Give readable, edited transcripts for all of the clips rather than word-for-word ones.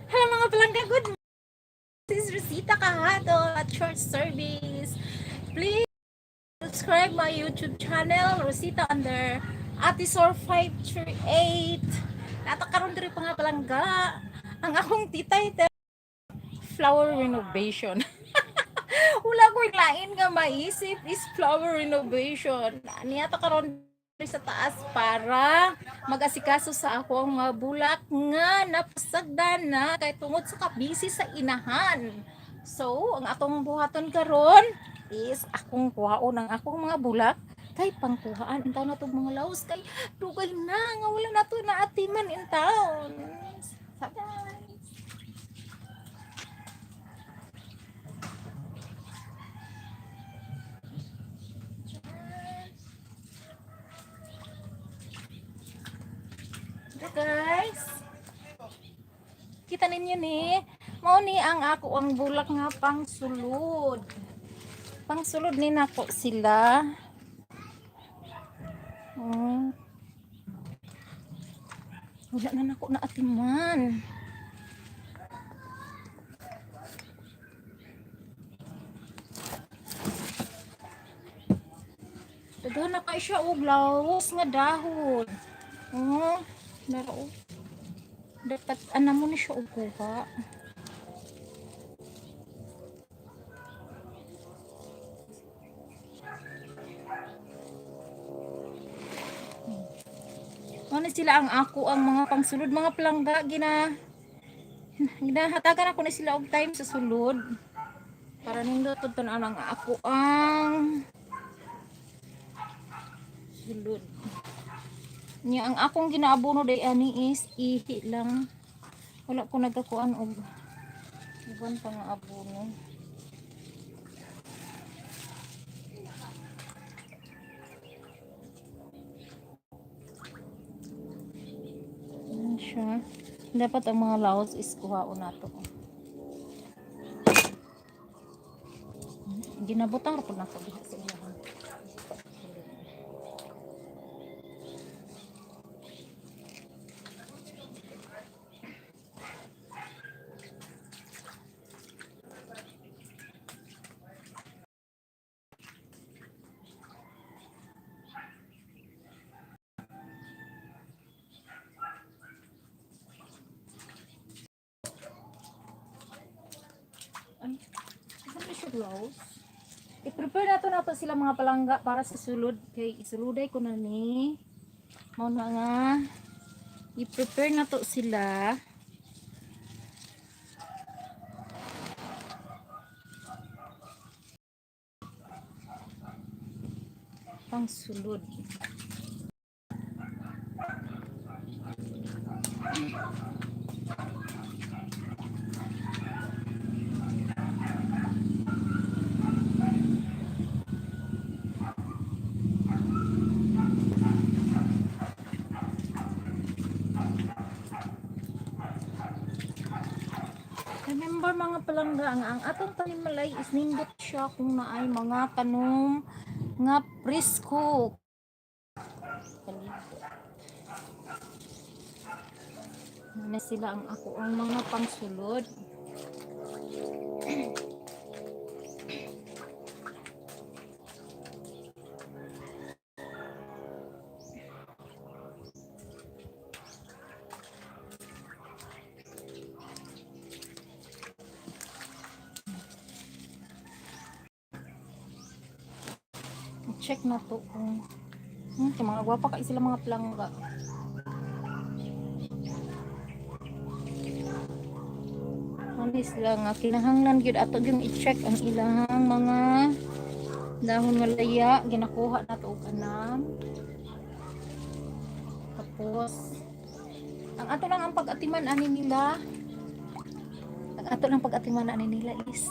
Hello, mga palangga, good morning. This is Rosita Cajado at Church Service. Please subscribe my YouTube channel, Rosita under Atisor 538. Natakaroon diri pa nga, palangga. Ang akong titay flower renovation. Wala ko lain nga maisip is flower renovation. Niya ta karon sa taas para mag-asikaso sa ako ang mga bulak nga napasagdan na kay tungod sa kabisi sa inahan. So, ang atong buhaton karon is akong kuhaon ang akong mga bulak kay pangkuhaan in taon na tong mga laos kay dugay na nga wala na to naatiman in town. Sabi guys. Ito, guys. Kita ninyo ni. Mao ni ang ako ang bulak nga pangsulod. Pangsulod ni nako sila. Oh. Wala na nako na atiman. Daghan na kay siya og lawas nga dahon. Oh, naro. Dapat ana mo ni siya og kuha. Ano sila ang ako ang mga pangsulod, mga palangga, ginahatagan ako na sila og time sa sulod para nindot pud ang ako ang sulod. Nya ang akong ginaabono day ani is ihi lang. Wala ko nagakuan og uban pa nga abono. Ayan siya. Dapat ang mga laos is kuhaon nato. Ginabutang ra pud nako diha sa ilahan. Ay, saan na siya blouse? I-prepare nato sila, mga palangga, para sa sulod. Kay isuluday ko na ni. Mao na nga. I-prepare na to sila. Pang sulod. Remember, mga palangga, ang atong panimalay is nindot siya kung naay mga tanom nga presko. Palibot. Na sila ang ako ang mga pangsulod. Check na to kung mga gwapa kay sila, mga palangga. Ano sila nga kinahanglan gyud ato yung i-check ang ilang mga dahon nga laya, ginakuha na to og anam. Tapos ang ato lang ang pag-atiman ani nila, ang ato lang pag-atiman ani nila is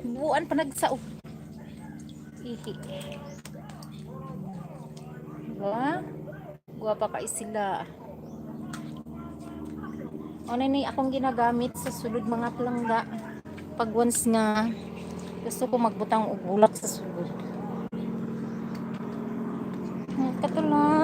buuan pa nagsaog ihi. Diba? Guwapa kay sila. Ano ni akong ginagamit sa sulod, mga palangga, pag once nga gusto ko magbutang og bulak sa sulod. Kato lang.